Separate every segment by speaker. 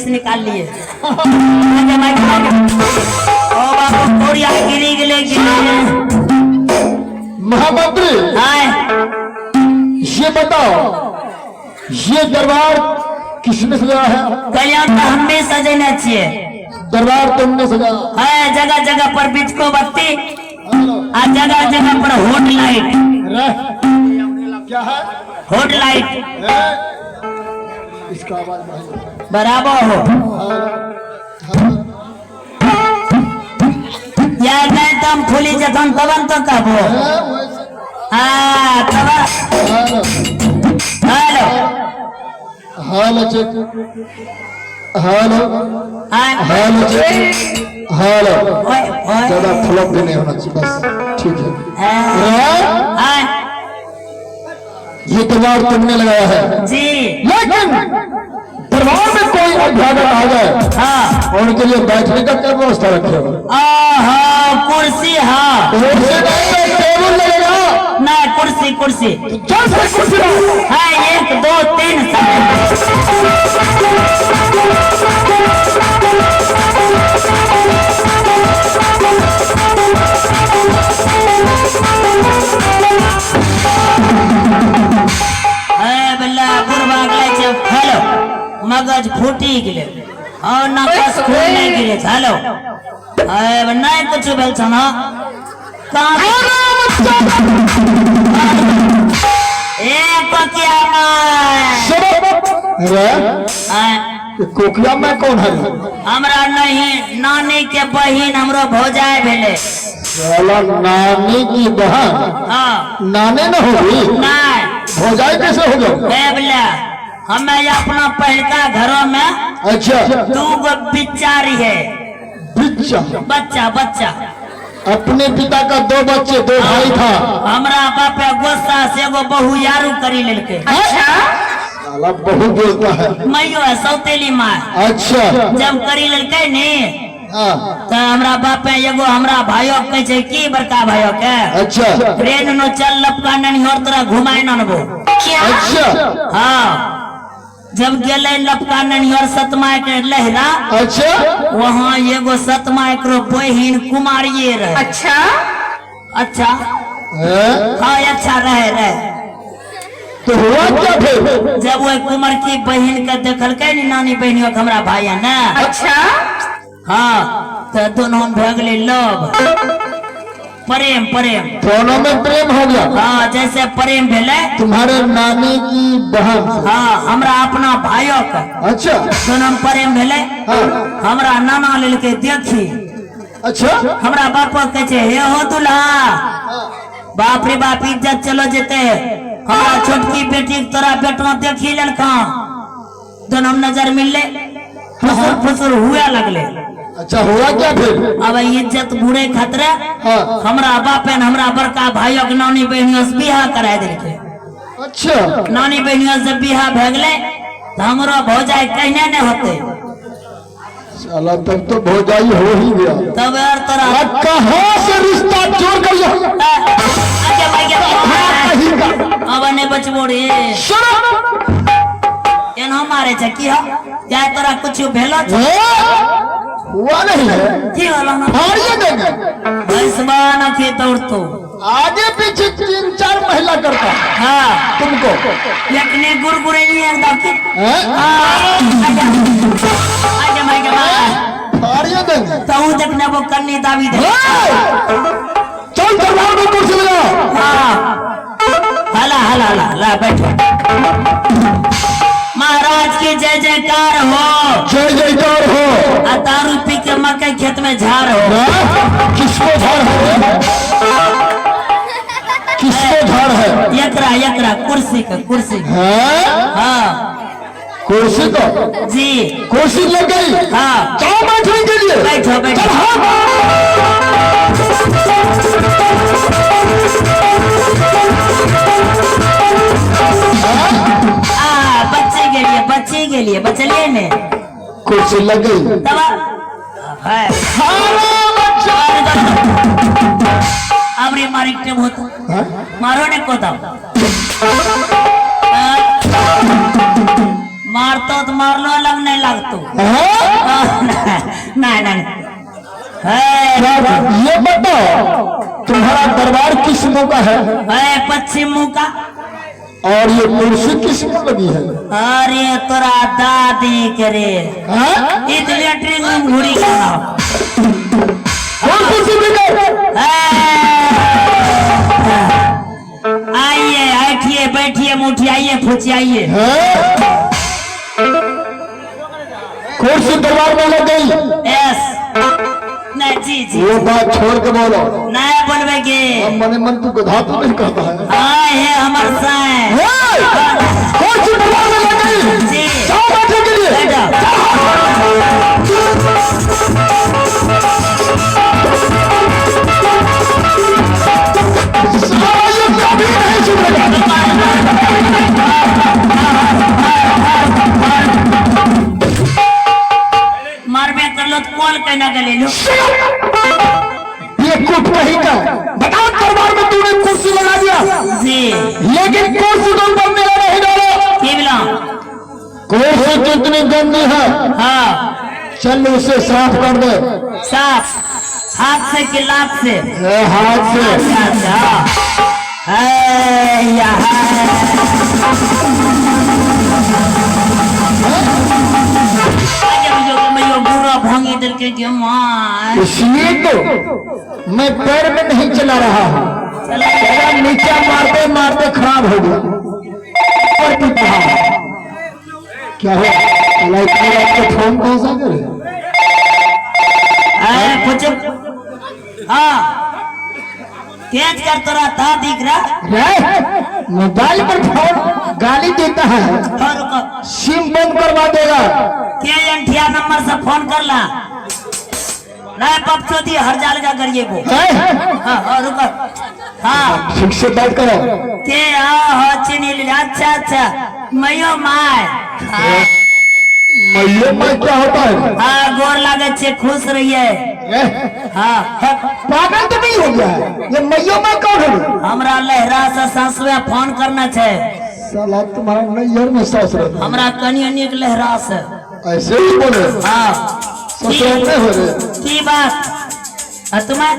Speaker 1: निकाल लिए। ओ बाबू कोरिया गिरी गेले गिरी।
Speaker 2: महामंत्री,
Speaker 1: आय।
Speaker 2: ये बताओ, ये दरबार किसने सजाया है?
Speaker 1: कल्याण तऽ हमे सजेने छियै।
Speaker 2: दरबार तुमने सजाया?
Speaker 1: है, जगह जगह पर बिचको बत्ती आ जगह जगह पर होट लाइट।
Speaker 2: क्या है?
Speaker 1: होट लाइट।
Speaker 2: है? इसका आवाज बढ़ाइए।
Speaker 1: बराबर हो या नहीं तो हम फूली जखन तबन तो कहबो। हाँ, तब। हेलो।
Speaker 2: Hello, check, hello.
Speaker 1: हाँ।
Speaker 2: Hello, check, hello.
Speaker 1: ओए ओए।
Speaker 2: ज्यादा फ्लॉप भी नहीं होना चाहिए, बस ठीक है।
Speaker 1: हाँ। हाँ।
Speaker 2: ये दरबार तुमने लगाया है?
Speaker 1: जी।
Speaker 2: लेकिन दरबार में कोई अभ्यागत आ जाए, उनके लिए बैठने का क्या व्यवस्था रखे हो?
Speaker 1: आहा, कुर्सी, हाँ।
Speaker 2: कुर्सी नहीं तो टेबल लगेगा।
Speaker 1: नहीं, कुर्सी कुर्सी।
Speaker 2: चल फिर, कुर्सी लाओ।
Speaker 1: है, एक दो तीन सब। है बल्ला बुढ़वा गेलै छै। हेलो, मगज फूटी गेलै और ना कस खून नहि गेलै। हेलो, है नहि कुछ भेल छन। कहाँ ए कोकिया माय।
Speaker 2: अरे, ये कोकिया में कौन है?
Speaker 1: हमरा नहीं, नानी के बहिन हमरो भौजाई भेलै।
Speaker 2: साला, नानी की बहन?
Speaker 1: हाँ।
Speaker 2: नानी न होगी?
Speaker 1: नहीं।
Speaker 2: भौजाई कैसे हो गया?
Speaker 1: हे बल्ला, हमें अपना पहलका घरों में दू गो बिच्चा रहे।
Speaker 2: बच्चा?
Speaker 1: बच्चा बच्चा।
Speaker 2: अपने पिता का दो बच्चे, दो भाई था?
Speaker 1: हमरा बापे गुस्सा से एगो बहु यारू करी लेलकै।
Speaker 2: साला बहु बोलता है।
Speaker 1: मैयो है, सौतेली माँ। जब करी लेलकै नी, तऽ हमरा बापे एगो हमरा भाइयो के कहै छै की बड़का भाइयो के, ट्रेन नो चल लपका ननिहर तोरा घुमाय ननबो। हाँ, जब गेलै लपका ननिहर सतमा के लहरा, वहाँ एगो सतमा एकरो बहिन कुमारिये रहे। अच्छा।
Speaker 2: हैं?
Speaker 1: हाँ, अच्छा रहे रहे।
Speaker 2: तो हुआ क्या फिर?
Speaker 1: जब वह कुमार की बहिन के देखलकै नी नानी बहिनियों के हमरा भाई है ना, हाँ, तो दोनों में भऽ गेलै लव, प्रेम प्रेम।
Speaker 2: दोनों में प्रेम हो गया?
Speaker 1: हाँ, जैसे प्रेम भेलै,
Speaker 2: तुम्हारे नानी की बहन से?
Speaker 1: हाँ, हमरा अपना भाइयों के। दोनों में प्रेम भेलै। हमरा नाना लेलकै देखी। हमरा बाप कहै छै, हे हो दुल्हा, बाप रे बाप, इज्जत चलो जेते, हमरा छोटकी बेटी के तोरा बेटवा देखी लेलका। दोनों में नजर मिलले, फुसुर फुसुर हुए लगले।
Speaker 2: अच्छा, हुआ क्या फिर?
Speaker 1: अब इज्जत बुरे खतरे, हमरा बापे ने हमरा बड़का भाइयों के नानी बहनियों से बियाह कराय देलकै। नानी बहनियों से बियाह भए गेलै तऽ हमरो भौजाई कहने नहीं होते।
Speaker 2: साला, तब तो भौजाई हो ही गया।
Speaker 1: तब यार तोरा
Speaker 2: अब कहाँ से रिश्ता जोड़ कर यह
Speaker 1: आगे भाई।
Speaker 2: कहीं का।
Speaker 1: अब नहीं बचबो रे।
Speaker 2: शरम।
Speaker 1: एना मारे छै की हो जाय तोरा कुछ भेलो छौ?
Speaker 2: ए, हुआ नहीं है।
Speaker 1: की होलो ना?
Speaker 2: फाड़िए देंगे।
Speaker 1: भैंसबा न खेत तो।
Speaker 2: आगे पीछे तीन चार महिला करता है तुमको।
Speaker 1: एकने गुरगुरेली एकदम की।
Speaker 2: हैं?
Speaker 1: आगे भाई के मार।
Speaker 2: फाड़िए देंगे।
Speaker 1: तो देखने वो कन्नी दाबी दे।
Speaker 2: ए, चल, दरबार में कुर्सी लगा।
Speaker 1: हाँ, हला हला हला ला, बैठो। महाराज की जय जयकार हो।
Speaker 2: जय जयकार हो।
Speaker 1: आ दारू पी के मकई खेत में झाड़ हो।
Speaker 2: हाँ? किसको झाड़ है? किसको झाड़ है?
Speaker 1: एकरा एकरा, कुर्सी के, कुर्सी के।
Speaker 2: हैं?
Speaker 1: हाँ।
Speaker 2: कुर्सी को?
Speaker 1: जी।
Speaker 2: कुर्सी लग गई?
Speaker 1: हाँ।
Speaker 2: जाओ बैठने के लिए।
Speaker 1: बैठो बैठो।
Speaker 2: चल, हाँ।
Speaker 1: आ बच्चे के लिए, बच्चे के लिए बचलिए ने।
Speaker 2: कुर्सी लग गई।
Speaker 1: तब है।
Speaker 2: खाना बच्चा।
Speaker 1: अब रे मारे टेम होता।
Speaker 2: हाँ?
Speaker 1: मारो ने को दाओ। मारतो तो मारलो अलग नहीं लगतो।
Speaker 2: हाँ?
Speaker 1: नहीं नहीं है।
Speaker 2: क्या ये बताओ, तुम्हारा दरबार किस मुंह का है?
Speaker 1: है पश्चिम मुंह का।
Speaker 2: और ये कुर्सी किस मुंह लगी है?
Speaker 1: अरे तोरा दादी करे।
Speaker 2: हाँ?
Speaker 1: इस लेटरिन में घूरी का।
Speaker 2: कौन कुर्सी पे?
Speaker 1: आइए बैठिए बैठिए मुठी आइए फुची आइए।
Speaker 2: कुर्सी दरबार में लग गई।
Speaker 1: यस नहीं जी जी।
Speaker 2: वो बात छोड़ के बोलो।
Speaker 1: नहीं बोलबे के।
Speaker 2: अब मने मन तू गधा तो नहीं कहता है।
Speaker 1: आए है हमर साईं।
Speaker 2: कुर्सी दरबार में लग गई
Speaker 1: जी।
Speaker 2: जाओ बैठने के लिए।
Speaker 1: बैठो।
Speaker 2: साला ये कभी नहीं सुधरेगा।
Speaker 1: मारबे करलो तो कॉल कहना के ले लो।
Speaker 2: ये कुट कहीं का बताओ, दरबार में तूने कुर्सी लगा दिया
Speaker 1: जी।
Speaker 2: लेकिन कुर्सी को ऊपर मेरा नहीं डाला।
Speaker 1: की बोला?
Speaker 2: कुर्सी कितनी गंदी है।
Speaker 1: हाँ
Speaker 2: चल उसे साफ कर दे।
Speaker 1: साफ हाथ से कि लात से?
Speaker 2: ए, हाथ से।
Speaker 1: अच्छा है या
Speaker 2: इसलिए तो मैं पैर में नहीं चला रहा हूँ, पैर नीचे मारते मारते खराब हो गया। ऊपर टूट रहा है। क्या हो आपको फोन कौन सा करे?
Speaker 1: कुछ हाँ तेज कर तोरा था दिख रहा।
Speaker 2: मोबाइल पर फोन गाली देता है,
Speaker 1: और
Speaker 2: सिम बंद करवा देगा।
Speaker 1: के अंठिया नंबर से फोन कर ला। नहीं पपचोदी हर जाल का करिए वो। हाँ हाँ रुको। हाँ
Speaker 2: ठीक से बात करो।
Speaker 1: के हाँ हाँ चीनी ले। अच्छा अच्छा मयो my. हाँ
Speaker 2: मैयो my क्या होता है?
Speaker 1: हाँ गोर लागे छे, खुश रहिए। हाँ
Speaker 2: पागल तो नहीं हो गया है ये? मैयो my कौन है?
Speaker 1: हमरा लहरा से सासुए फोन करना छे।
Speaker 2: साला तुम्हारा नैहर में सास रहता।
Speaker 1: हमरा कनी अनेक लहरा से
Speaker 2: ऐसे ही बोले।
Speaker 1: हाँ
Speaker 2: ससुराल में हो रहे।
Speaker 1: की बात तुम्हें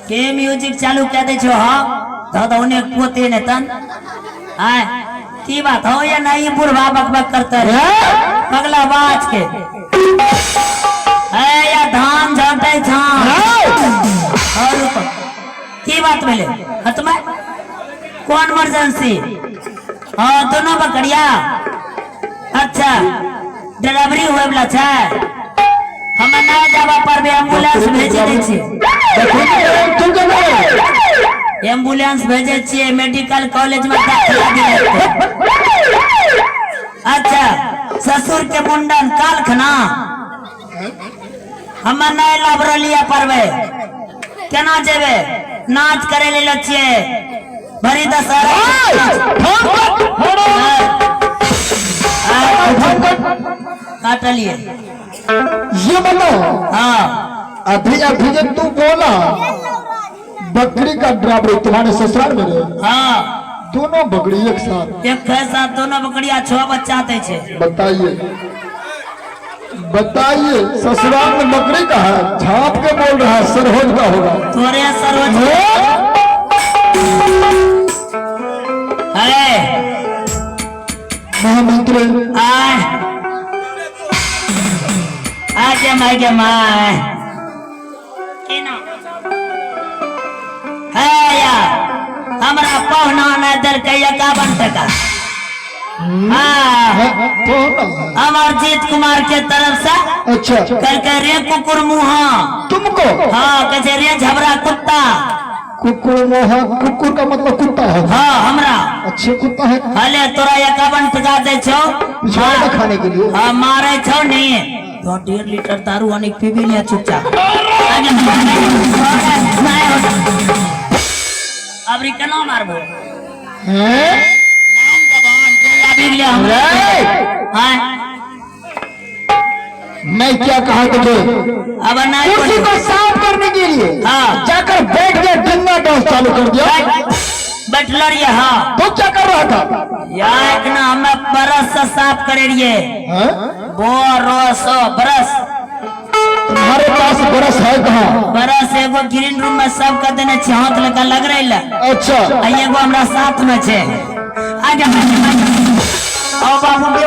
Speaker 1: के म्यूजिक चालू कर दे छो? हाँ तो उन्हें पोते ने तन आए की बात हो या नहीं? बुढ़वा बकबक करते रहे पगला बाज के है या धान झाटे छान। और की बात भेले तुम्हें? कौन इमरजेंसी? हाँ दोनों बकरिया। अच्छा डिलीवरी हुए वाला छै। हम नहीं जावा पर एम्बुलेंस भेजे दै छी। एम्बुलेंस भेजे छियै मेडिकल कॉलेज में दाखिला दिलाते। अच्छा ससुर के मुंडन काल खना हम नहीं लाभ रलिया परबे केना जेबे? नाच करे ले छियै भरी दशहरा। काटलिए
Speaker 2: ये बताओ।
Speaker 1: हाँ
Speaker 2: अभी अभी जब तू बोला बकरी का ड्राइवर तुम्हारे ससुराल में रहे।
Speaker 1: हाँ
Speaker 2: दोनों बकरी एक साथ।
Speaker 1: एक साथ दोनों बकरिया 6 बच्चा आते छे।
Speaker 2: बताइए बताइए, ससुराल में बकरी का है, झाँप के बोल रहा है सरहोज का होगा।
Speaker 1: तोरे सरोज है।
Speaker 2: महामंत्री
Speaker 1: आए आगे my my की नाम है या? हमरा पहुना ने देलकै 51 टका। हाँ अमरजीत कुमार के तरफ से।
Speaker 2: अच्छा
Speaker 1: करके रे कुकुर मुहा
Speaker 2: तुमको।
Speaker 1: हाँ कहे रे झबरा कुत्ता।
Speaker 2: कुकुर मुहा, कुकुर का मतलब कुत्ता है।
Speaker 1: हाँ हमरा
Speaker 2: अच्छे कुत्ता है।
Speaker 1: हले तोरा 51 टका दे छो
Speaker 2: खाने के लिए।
Speaker 1: हाँ मारे छो नहीं तो 1.5 लीटर दारू अनेक पीबी लिया चुपचाप। अबरी केना मारबो?
Speaker 2: मैं क्या कहा तुझे?
Speaker 1: अब नहीं
Speaker 2: कुर्सी को साफ करने के लिए
Speaker 1: हाँ
Speaker 2: जाकर बैठ गया, डंगा डांस चालू कर दिया।
Speaker 1: बैठल रहिए। हाँ
Speaker 2: तो क्या कर रहा था?
Speaker 1: या एखना हमे बरस से साफ करे रहिए।
Speaker 2: हाँ?
Speaker 1: बरस बरस।
Speaker 2: तुम्हारे पास बरस है कहाँ?
Speaker 1: बरस एगो ग्रीन रूम में सब के देने छै, हाथ लगा लग रही ले।
Speaker 2: अच्छा।
Speaker 1: आ एगो हमरा साथ में छै। आगे आओ बाबू।